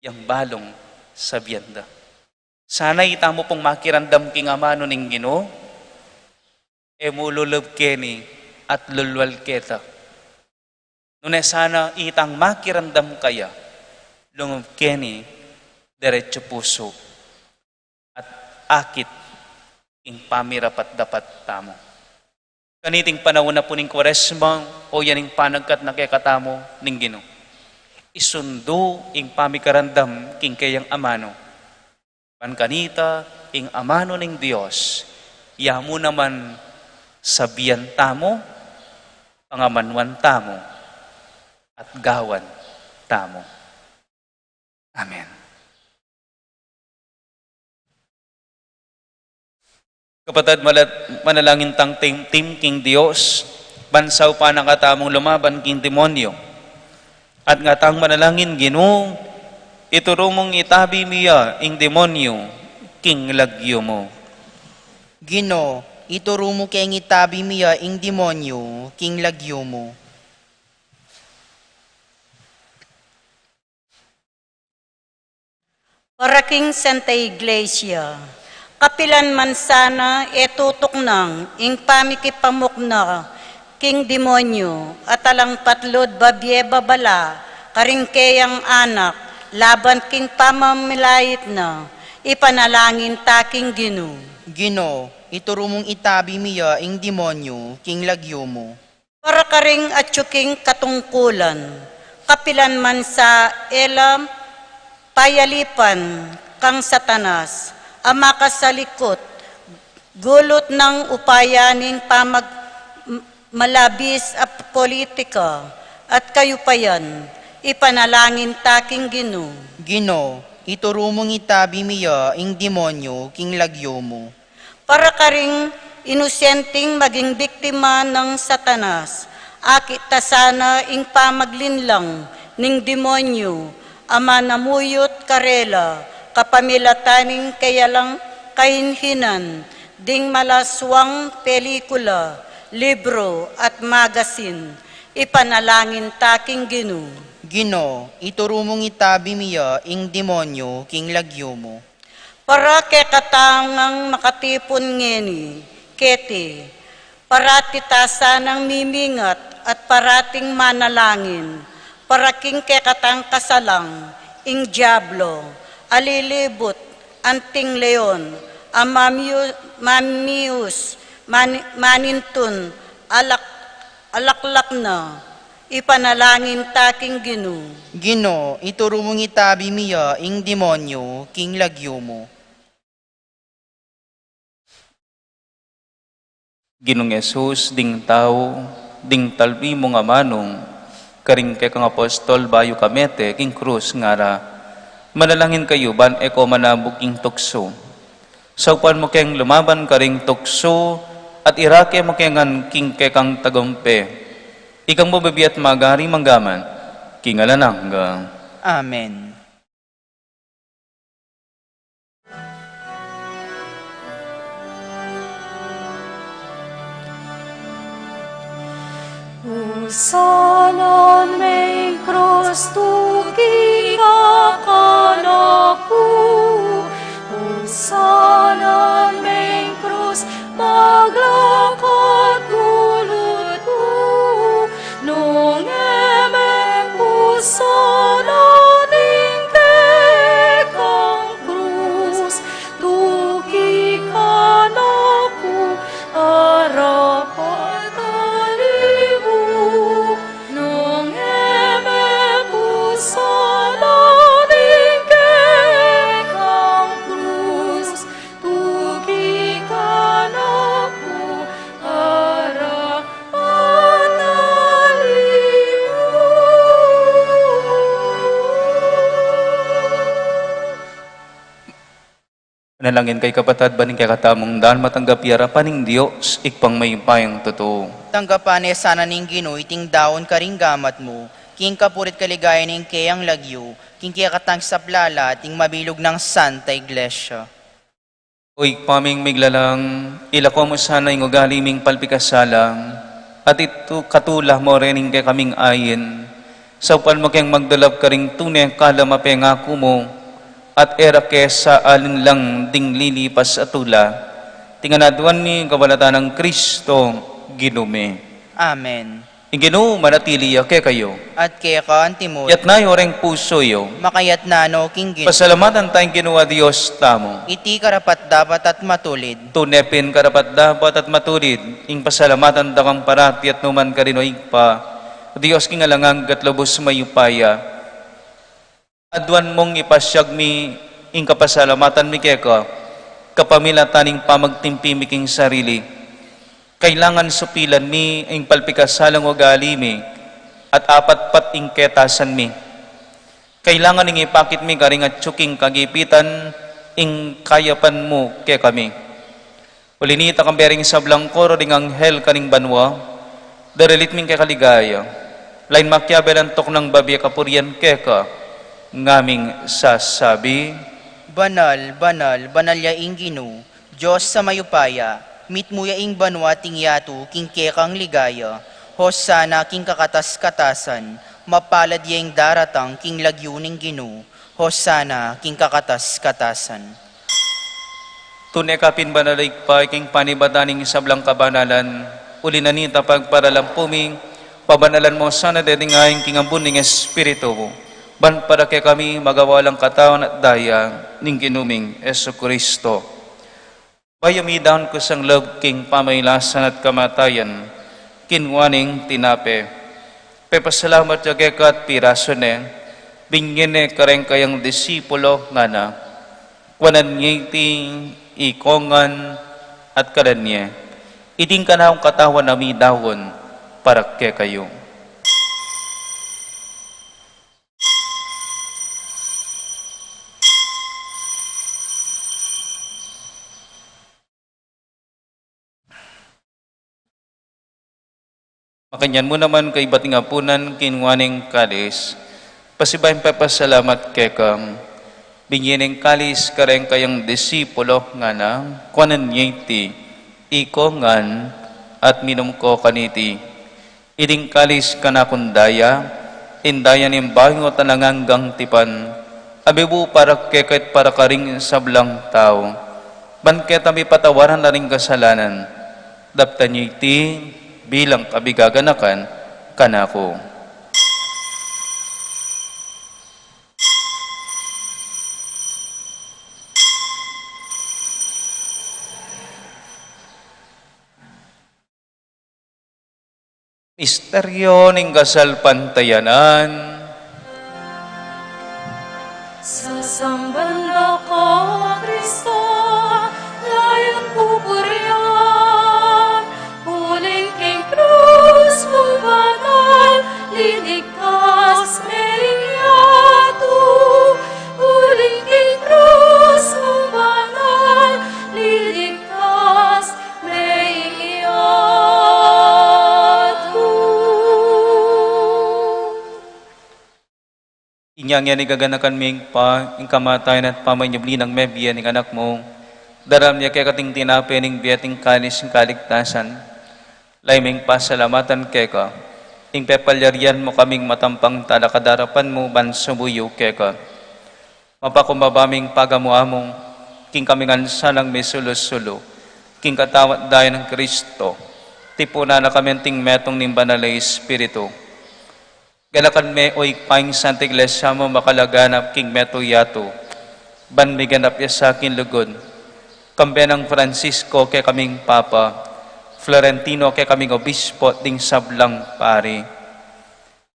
yang balung sabian da. Sana itamu pung makiramdam king amanu ning Ginu, e mu lulub keni at lulwal keta. Nune sana itang makiramdam kaya, lungub keni derecho pusu at akit ing pamirapat-dapat tamu. Kaniting panaun na pu ning Kuaresma, o yan ing panagkat na kekatamu ning Ginu. Isundu ing pamikarandam king keyang amanu. Ban kanita ing amanu ning Dios, ya mu naman sabian tamu, pangamanuan tamu, at gawan tamu. Amen. Kapatad, malat-, manalangin tang timtim king Dios, ban saupan na katamung lumaban king demonyo. At ngatang manalangin, Ginu, ituru mung itabi mi ya ing demonyo king lagyu mu. Ginu, ituru mu keng itabi mi ya ing demonyo king lagyu mu. Para king Santa Iglesia, kapilan man sana e tutuknang ing pamikipamukna king demonyo at alang patlud babie babala karing keyang anak laban king pamamilait na, ipanalangin ta king Ginu. Ginu, ituru mung itabi mi ya ing demonyo king lagyu mu. Para karing atyu king katungkulan, kapilan man sa e la payalipan kang Satanas, a makasalikut, gulut nang upaya ning pamag-, m-, malabis a politika at kayupayan, ipanalangin ta king Ginu. Ginu, ituru mung itabi mi ya ing demonyo king lagyu mu. Para karing inusenting maging biktima nang Satanas, akit ta sana ing pamaglinlang ning demonyo a manamuyut karela kapamilatan ning keyalang kahinhinan ding malaswang pelikula, libro, at magasin. Ipanalangin ta king Ginu. Ginu, ituru mung itabi mi ya ing demonyo king lagyu mu. Para kekatang makatipun ngeni keti, parati ta sanang mimingat at parating manalangin para king kekatang kasalang, ing Diablo, a lilibut anting leon, a mamiu-, mamius, mani-, manintun, alak-, alaklak na, ipanalangin ta king Ginu. Ginu, ituru mung itabi mi ya ing demonyo king lagyu mu. Ginung Jesus, ding tau, ding talbi mung amanu, karing kekang apostol bayu kamete king krus ngara, manalangin kayu ban e ko manabuk king tuksu. Saupan mu keng lumaban karing tuksu, at irake mu ke ngan king kekang tagumpe. Ikang mabibie at magari mangga man king alang angga. Amen. Usanan meng krus tuki ka kanaku, usanan meng krus maglakad gulut ku, nung e meng pusanan ing kekang krus, tuki kanaku, arapat alimu, nung e meng pusanan ing kekang krus, Langin kay kapatad, ban ing kekatamung daan matanggap ya arapan ning Dios, Ibpang mayupayang tutu. Tanggapan na sana ning Ginu iting daun karing gamat mu, king kapurit kaligayan ning keyang lagyu, king kekatang saplalan at ing mabilug nang Santa Iglesia. O Ibpa ming miglalang, ilako mu sana ing ugali ming palpikasala, at itu katula mu rin ing kekaming ain. Saupan mu keng magdulap karing tune kala mapengaku mu, at e ra ke sa alinlang ding lilipas a tula. Iti ngan aduan mi king kapamilatan nang Kristo, Ginu mi. Amen. Ing Ginu manatili ya kekayu. At keka antimu. Yatna yu reng pusu yu. Makayatna no king Ginu. Pasalamatan taya ing Ginu a Dios tamu. Iti karapat-dapat at matulid. Tune pin karapat-dapat at matulid, ing pasalamatan da kang parati at nukarin man, O Ibpa, Dios king alang angga at lubus mayupaya. Aduan mung ipasyag mi ing kapasalamatan mi keka, kapamilatan ning pamagtimpi mi king sarili. Kailangan supilan mi ing palpikasalang ugali mi, at apatpat ing ketasan mi. Kailangan ing ipakit mi karing atyu king kagipitan ing kayapan mu kekami. Uli na nita, kambe ring sablang koro ding anghel karing banua, daralit ming keka ligaya. Lain makiabe lang tuknang babie kapurian keka, ngaming sasabi: Banal, banal, banal ya ing Ginu, Dios a mayupaya, mitmu ya ing banua at ing yatu king kekang ligaya. Hosana king kakatas-katasan, mapalad ya ing daratang king lagyu ning Ginu. Hosana king kakatas-katasan. Tune ka pin banal, Ibpa, king panibatan ning sablang kabanalan, uli na nita pagparalampu mi, pabanalan mu sana deting ain king ambun ning Espiritu mu, ban para kekami magawa lang katawan at daya ning Ginu ming Jesucristo. Bayu midaun kusang lub king pamailasan at kamatayan, kinua neng tinape, pepasalamat ya keka at pirasu ne, binie ne kareng kayang disipulo, ngana: Kuanan ye iti iko ngan at kanan ye. Iti ing kanakung katawan a midaun para kekayu. Makanyan mu naman kaybat ning apunan, kinua neng kalis, pasibayu pepasalamat keka, binie neng kalis kareng kayang disipulo, ngana: Kuanan ye iti iko ngan at minum ko kaniti. Iti ing kalis kanakung daya, ing daya ning bayu at alang anggang tipan, a mibu para keka at para karing sablang tau, ban keta mipatawaran la ring kasalanan. Daptan ye iti bilang kabigaganakan kanaku. Misteryo ning kasalpantayanan. Sasamban da ka, Kristo, layun pupurian, uling king krus mu banal, liligtas me ing yatu, uling king krus mu banal, liligtas me ing yatu. Inya ngan igaganakan mi, Ibpa, ing kamatayan at pamanyubli nang mebie ning Anak mu, daralan mi keka iting tinape ning bie at ing kalis ning kaligtasan. Lalu ming pasalamatan keka ing pepalyarian mu kaming matampang talakad arapan mu ban sumuyu keka. Mapakumbaba ming pagamu-amu king kami ngan sanang misulu-sulu king katawan at daya nang Kristo. Tipunan na kami anting metung ning Banal a Espiritu. Ganakan me, O Ibpa, ing Santa Iglesia mu makalaganap king metung yatu, ban miganap ya sa king lugud. Kambe nang Francisco kekaming Papa, Florentino kekaming Obispo, ding sablang pari.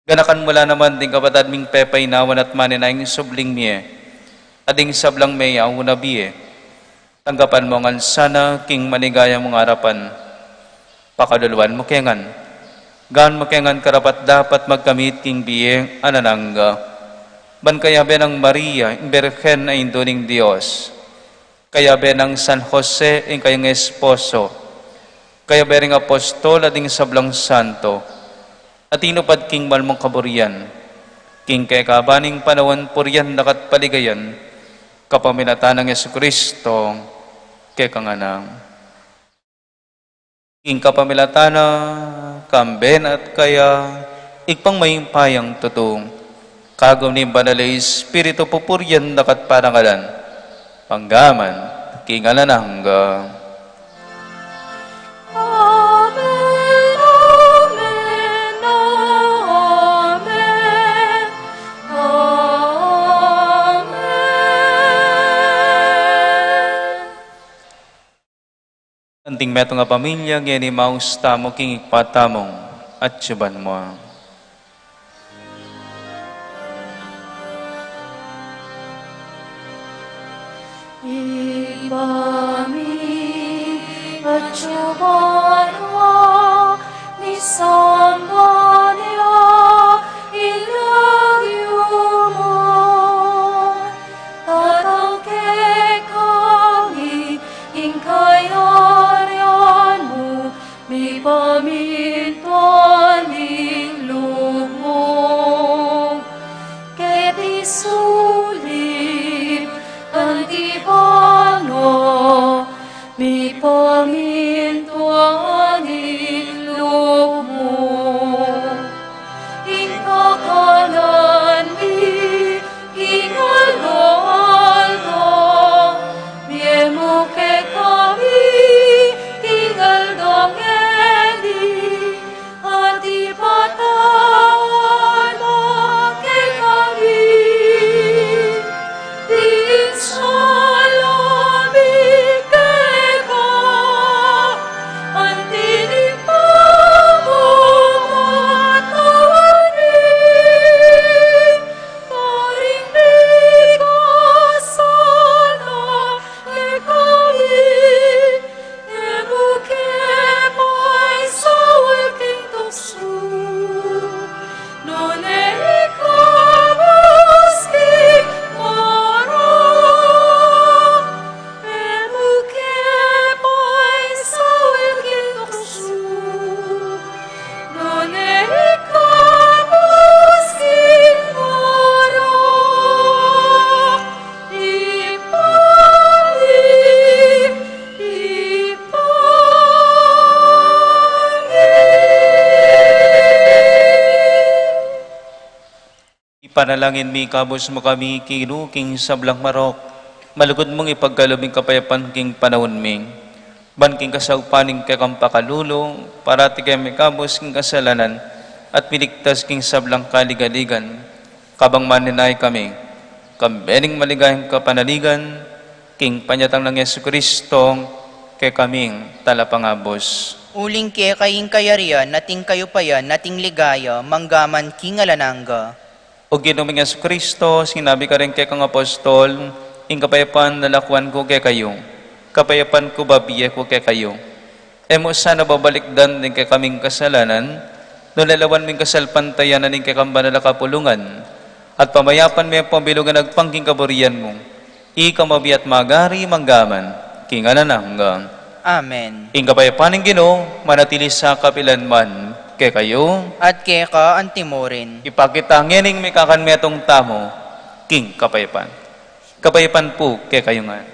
Ganakan mu la naman ding kapatad ming pepainawan at manenaya king subling mie, at ding sablang meyaun a bie. Tanggapan mu ngan sana king maligaya mung arapan. Pakaluluan mu ke ngan. Gawan mu ke ngan karapat-dapat magkamit king bie alang angga. Ban kayabe nang Maria, ing Birhen a Indu ning Dios, Kayabe nang San Jose, ing kayang esposo, kayabe ring apostol at ding sablang santo, a tinupad king mal mung kaburian, king kekaban ning panaun purian da ka at paligayan, kapamilatan nang Jesucristo, kekang Anak. King kapamilatan na, kambe na at kaya, Ibpang mayupayang tutu, kagum ning Banal a Espiritu, pupurian da ka at parangalan, mangga man king alang angga. Amen, amen, amen. Anting metung a pamilya, ngeni maus tamu king Ibpa tamung atsuban mu. Ibpa mi, atsuban mu, misamban ya ing lagyu mu, datang kekami ing kayarian mu, mipamintuan ing lub mu keti sulip anti banga, mipamintuan ing lub mu. Ing kakanan mi king aldo-aldo, ibie mu kekami king aldo ngeni, at ipatawad mu kekami ding sala mi keka, anti ing pamamatawad mi karing mikasala kekami, e mu ke paisaul king tuksu, nune ikabus king marok, e mu ke paisaul king tuksu, nune ikabus king marok. Ibpa mi, Ibpa mi. Ipanalangin mi, ikabus mu kami king Ginu king sablang marok. Malugud mung ipagkalub ing kapayapan king panaun mi, ban king kasaupan ning kekang pakalulu, parati keng mikabus king kasalanan at miligtas king sablang kaligaligan, kabang manenaya kami kambe ning maligayang kapanaligan king panyatang nang Jesucristo, kekaming talapangabus. Uling keka ing kayarian, at ing kayupayan, at ing ligaya, mangga man king alang angga. O Ginu ming Jesucristo, sinabi mu karing kekang apostol, ing kapayapan lalakuan ku kekayu, kapayapan ku babie ku kekayu. E mu sana babalikdan ding kekaming kasalanan, nune lawan mu ing kasalpantayanan ning kekang banal a kapulungan, at pamayapan me at pamilugan agpang king kaburian mu. Ika mabie at magari mangga man king alang angga. Amen. Ing kapayapan ning Ginu manatili sa kapilan man kekayu. At keka antimurin. Ipakit ta ngening mikakan metung tamu king kapayapan. Kapayapan pu kekayu ngan.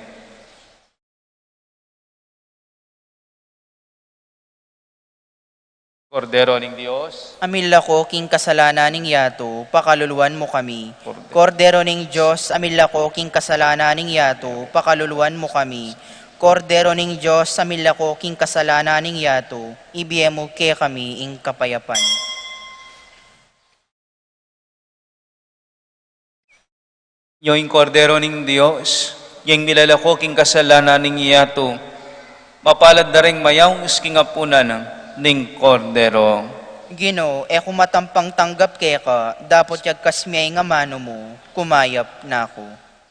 Kordero ning Dios, a milako king kasalanan ning yatu, pakaluluan mu kami. Kordero. Kordero ning Dios, a milako king kasalanan ning yatu, pakaluluan mu kami. Kordero ning Dios, a milako king kasalanan ning yatu, ibie mu kekami ing kapayapan. Nyo ing Kordero ning Dios, yang milalako king kasalanan ning yatu. Mapalad da ring mayaus king apunan ning Kordero. Ginu, e ku matampang tanggap keka, dapot yagkas me ing amanu mu, kumayap na ku.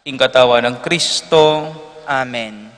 Ing katawan nang Kristo. Amen.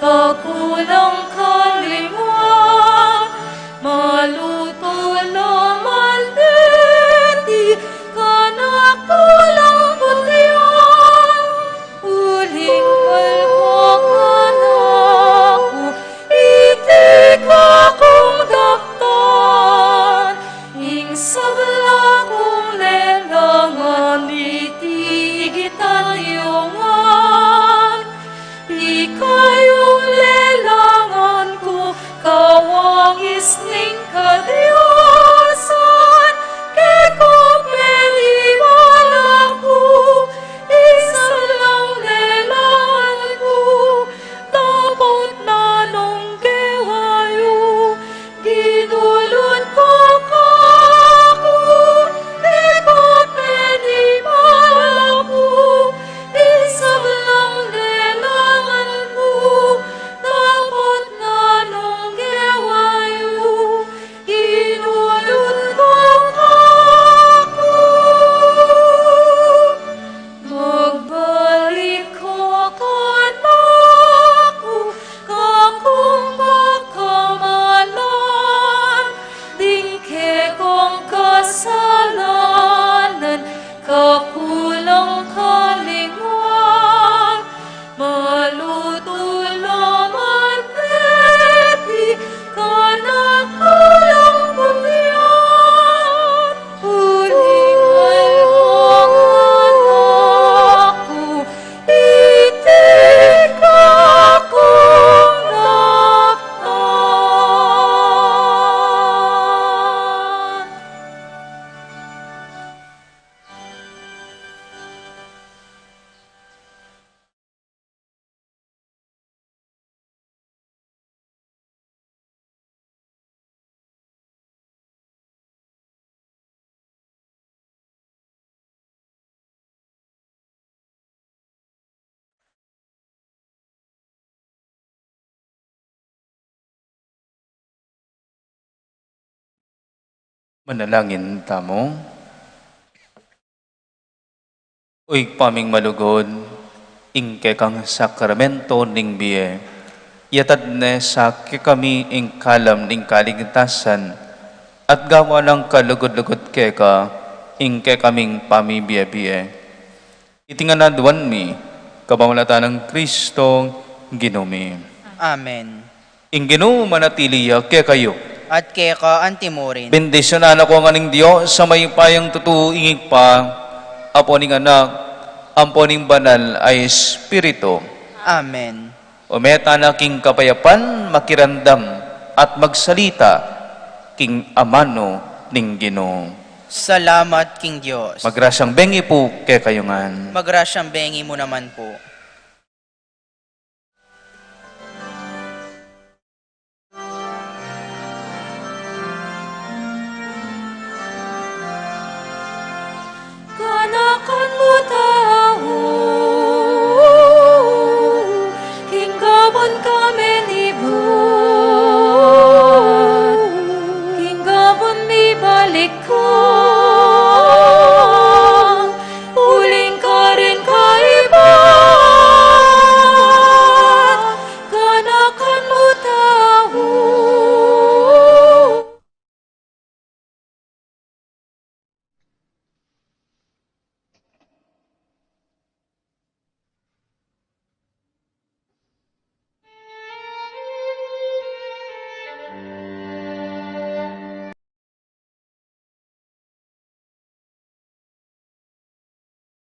Kaku lang kalinga, malutu naman deti, kanak pulang putian, uling malwa kanaku, iti kakung daptan, ing sabla kung lelangan, iti igitan yu ngan. Ikayung lelangan ku, kawangis ning kadiosan, keka peniwala ku, isablang lelangan ku, dapot na nung gewa yu, ginulud ku kaku, keka peniwala ku, isablang lelangan ku, dapot na nung gewa yu, ginulud ku kaku. Magbalik ka kanaku, kakung pakamalan, ding kekang kasalanan, kaku lang kalinga, malutu naman deti, kanak pulang putian, uling alwangan aku, iti kakung daptan. Manalangin tamu. O Ibpa ming malugud, ing kekang sakramento ning bie, iyatad ne sa kekami ing kalam ning kaligtasan, at gawan nang kalugud-lugud keka ing kekaming pamibie-bie. Iti ngan aduan mi, kapamilatan nang Kristo, Ginu mi. Amen. Ing Ginu manatili ya kekayu. At keka antimurin. Bendisyunan na kayu ngan ning Dios a mayupayang tutu, ing Ibpa, ampo ning Anak, ampo ning Banal a Espiritu. Amen. O meta na king kapayapan, makiramdam at magsalita king amanu ning Ginu. Salamat king Dios. Magrasyang bengi pu kekayu ngan. Magrasyang bengi mu naman pu.